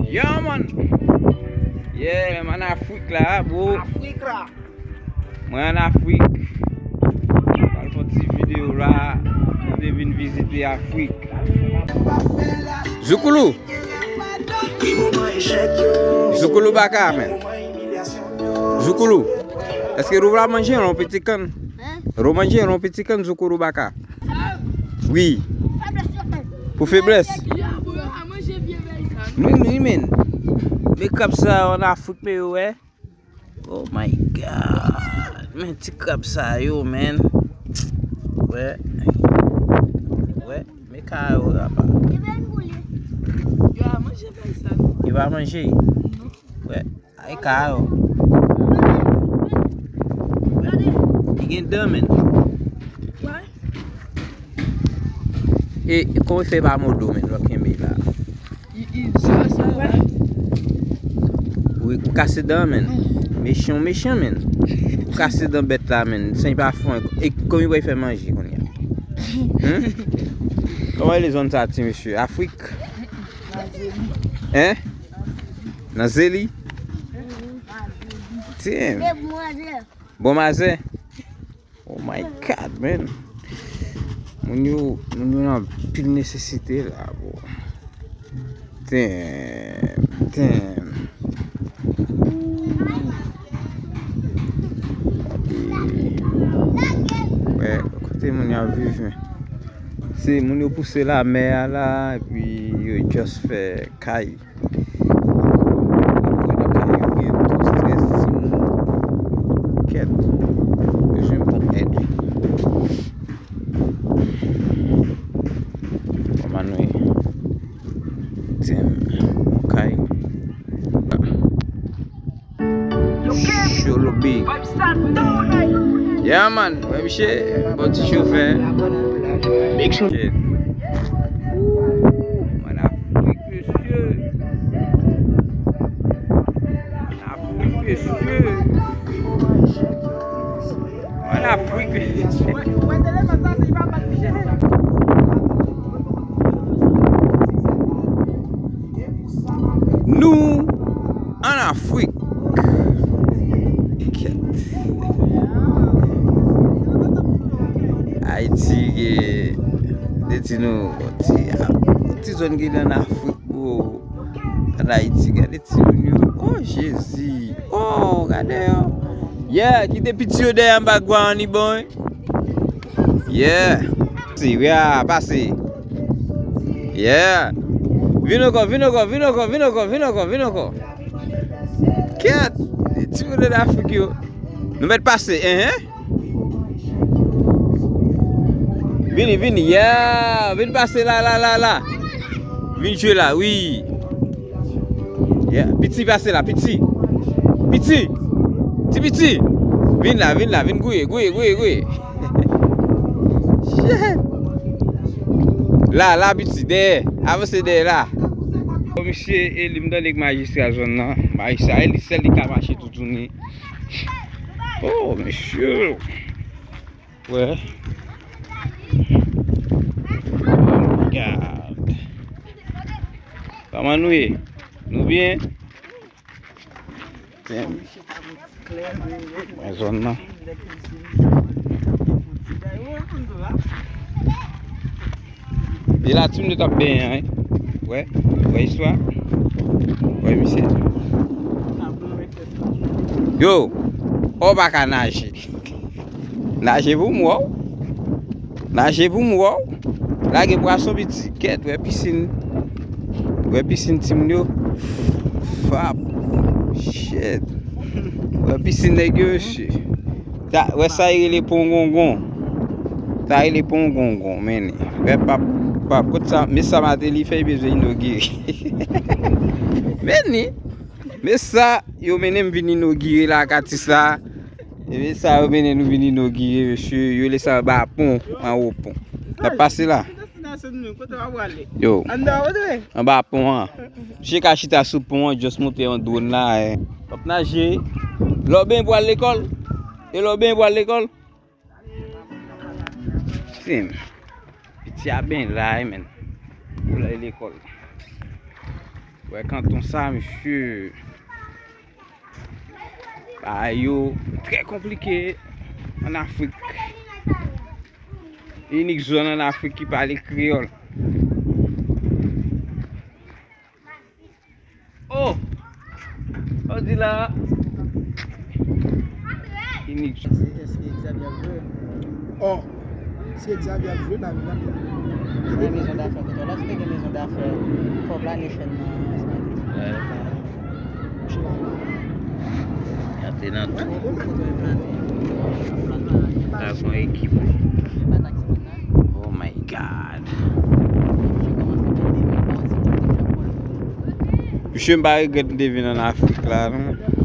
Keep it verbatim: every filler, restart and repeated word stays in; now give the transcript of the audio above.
Yeah, man. Yeah, m ann Afrik la, bro. Afrik la. Mwen ann Afrik. Pral fè yon ti videyo la. Mwen te vin vizite Afrik. Zoukoulou. Zoukoulou baka, men. Zoukoulou. Èske ou va manje yon piti kann? Hein? Ou manje yon piti kann, Zoukoulou baka? Wi. Pou feblès. Men, men, men. Men krab sa yo ann Afrik, men yo, wè. Oh my God. Men ti krab sa yo, men. Wè. Wè. Men ka yo, apa. Yo va manje. Wè. Ay, ka yo. Li gen dan, men. E, e kòman fè pa mòde w, men, lè w kenbe la? Wi, ou kase dan, men. Mechan, mechan, men. Ou kase dan bèt la, men. San pa fon. E kòman w fè manje kounye a? Hmm? Kòman rele zòn sa, ti mesye? Afrik? Hein? Nan Zeli? Damn. Bon mazè. Oh my God, man. Moun yo, moun yo nan anpil nesesite la, bro. Damn, damn. Wè, kote moun yo ap viv, men. Se moun yo pouse lamè a la, epi yo just fè kay. Gen tou strès timoun. Kèt. Bezwen bon èd, wi. Kòman nou ye? Tim, mwen kay. Cholo big. Yeah, man. Wè, misye, bon ti chofè. Big shit. Mwen Afrik, mesye. Afrik, mesye. Mwen Afrik, mesye. Nou ann Afrik. Kèt. Ayiti, eh, te di nou, ti, ti zòn ki ann Afrik, bro. Ann Ayiti, gade timoun yo. Oh, Jezi. Oh, gade yo. Yeah, kite piti yo dèyè anba gwa an, li bon, wi. Yeah. Si, yeah, pase. Yeah. Vin ankò, vin ankò, vin ankò, vin ankò, vin ankò, vin ankò. Kèt. Ti moun ann Afrik yo. Nou mèt pase, hein, hein. Vini, vini. Yeah. Vin pase la, la, la, la. Vin jwe la, wi. Yeah. Piti pase la, piti. Piti. Ti piti. Vin la, vin la, vin gouye, gouye, gouye, gouye. Shit. La, la, piti, dèyè. Avanse dèyè la. Bon, misye, e li m tande k majistra zòn nan. Majistra, e li sèl li ka mache toutouni. Oh, mesye. Wè. Oh my God. Kòman nou ye? Nou byen? Damn. Mwen zòn nan. E la, ti moun yo t ap benyen, wi. Wè, wè istwa. Wè misye. Yo, ou pa ka naje. Naje pou m wè w. Naje pou m wè w. Lage pwason piti. Kèt, wè pisin. Wè pisin timoun yo. Fap. Shit. Wè pisin nèg yo, mesye. Ta, wè sa yo rele pon gongon. Sa rele pon gongon, men. Wè pap, pap, kot sa, men sa Martelly fè, li bezwen inogire. Men ni. Men sa, yo mennen m vin inogire la, ak atis la. Ebyen sa yo mennen nou vin inogire, mesye. Yo rele sa anba pon, anwo pon. N ap pase la. Yo. Anba pon an. Misye ka chita sou pon an, just monte yon dwòn la, eh. W ap naje. Lè w benyen pou al lekòl. E lè w benyen pou al lekòl. Sim. Piti a ben la, eh, men. Pou l al lekòl. W Kanton sa, mesye. Bagay yo trè konplike ann Afrik. Inik zòn ann Afrik ki pale kreyòl. Oh! Ou di la. Inik. Èske, èske Xavier ap jwe? Oh! Si Xavier ap jwe, n a viv ap la. Gen mezon dafè kote w la, si te gen mezon dafè, fò w plane chèn nan. Wè. Chèn nan. Gade nan tout. Kote w plane. Sa gon ekip. Oh my God. Misye, m pa regrèt m te vin ann Afrik la, non.